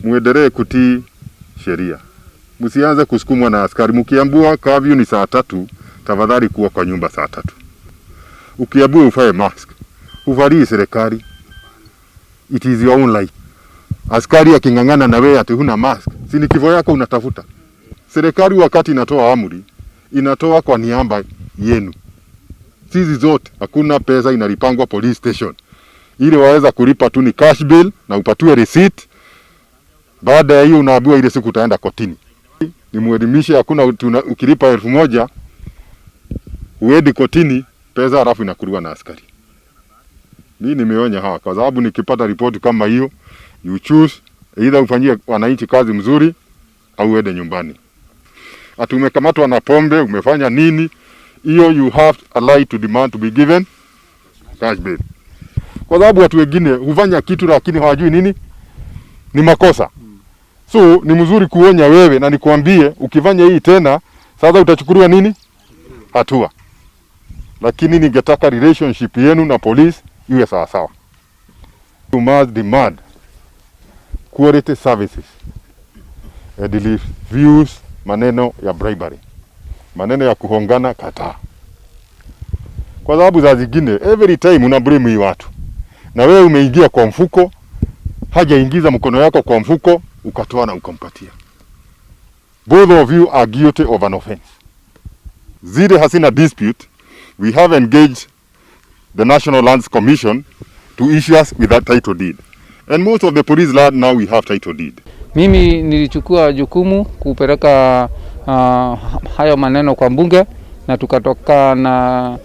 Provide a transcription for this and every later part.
Muendelee kutii sheria, msianze kusukumwa na askari. Mkiambiwa curfew ni saa 3, tafadhali kuwa kwa nyumba saa 3. Ukiambiwa uvae mask, uvalii serikali, it is your own life. Askari aking'ang'ana na wewe ati huna mask, si ni kifo yako unatafuta? Serikali wakati inatoa amri, inatoa kwa niaba yenu. Sisi zote, hakuna pesa inalipangwa police station. Ile waweza kulipa tu ni cash bail na upatiwe receipt. Baada ya hiyo unaambiwa ile siku utaenda kotini. Nimuelimishe, hakuna ukilipa 1000 uendi kotini, pesa halafu inakuliwa na askari. Mimi nimeonya hawa kwa sababu nikipata ripoti kama hiyo, you choose either ufanyie wananchi kazi mzuri au uende nyumbani. Ati umekamatwa na pombe, umefanya nini? Hiyo you have a right to demand to be given cash bail. Kwa sababu watu wengine hufanya kitu lakini hawajui nini ni makosa. So ni mzuri kuonya wewe na nikuambie ukifanya hii tena sasa utachukuliwa nini? Hatua. Lakini ningetaka relationship yenu na police iwe sawa sawa. You must demand quality services and refuse maneno ya bribery, maneno ya kuhongana, kataa. Kwa sababu za zingine every time una blame hii watu, na wewe umeingia kwa mfuko, hajaingiza mkono yako kwa mfuko, ukatoa na ukampatia. Both of you are guilty of an offense. Zile hazina dispute, we have engaged the National Lands Commission to issue us with that title deed. And most of the police land now we have title deed. Mimi nilichukua jukumu kupeleka hayo maneno kwa mbunge na tukatoka na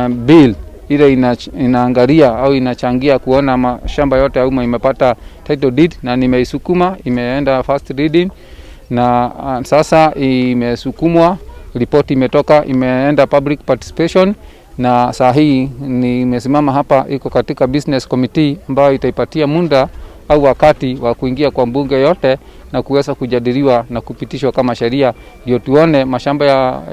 bill ile inaangalia au inachangia kuona mashamba yote ya umma imepata title deed, na nimeisukuma, imeenda first reading na sasa imesukumwa, ripoti imetoka, imeenda public participation, na saa hii nimesimama hapa, iko katika business committee ambayo itaipatia muda au wakati wa kuingia kwa mbunge yote na kuweza kujadiliwa na kupitishwa kama sheria, ndio tuone mashamba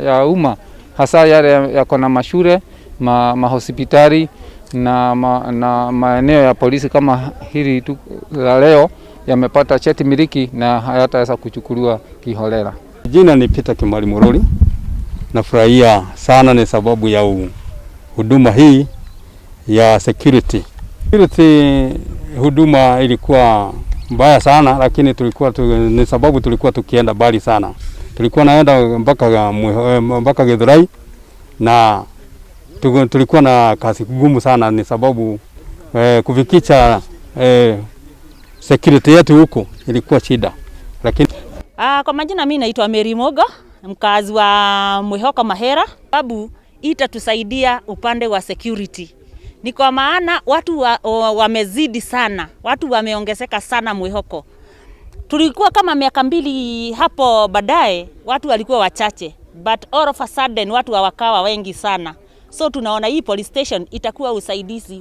ya umma hasa yale yako na mashule, mahospitali na maeneo ya polisi kama hili tu la leo yamepata cheti miliki na hayataweza kuchukuliwa kiholela. Jina ni Peter Kimali Mururi. Nafurahia sana ni sababu ya huduma hii ya security. Security huduma ilikuwa mbaya sana, lakini tulikuwa ni sababu tulikuwa tukienda mbali sana. Tulikuwa naenda mpaka Githurai na tulikuwa na kazi ngumu sana, ni sababu kufikisha security yetu huko ilikuwa shida, lakini Kwa majina mimi naitwa Mary Mogo, mkazi wa Mwihoko Mahera. Sababu itatusaidia upande wa security. Ni kwa maana watu wamezidi sana, watu wameongezeka sana Mwihoko. Tulikuwa kama miaka 2 hapo baadaye, watu walikuwa wachache, but all of a sudden watu wakawa wengi sana. So tunaona hii police station itakuwa usaidizi.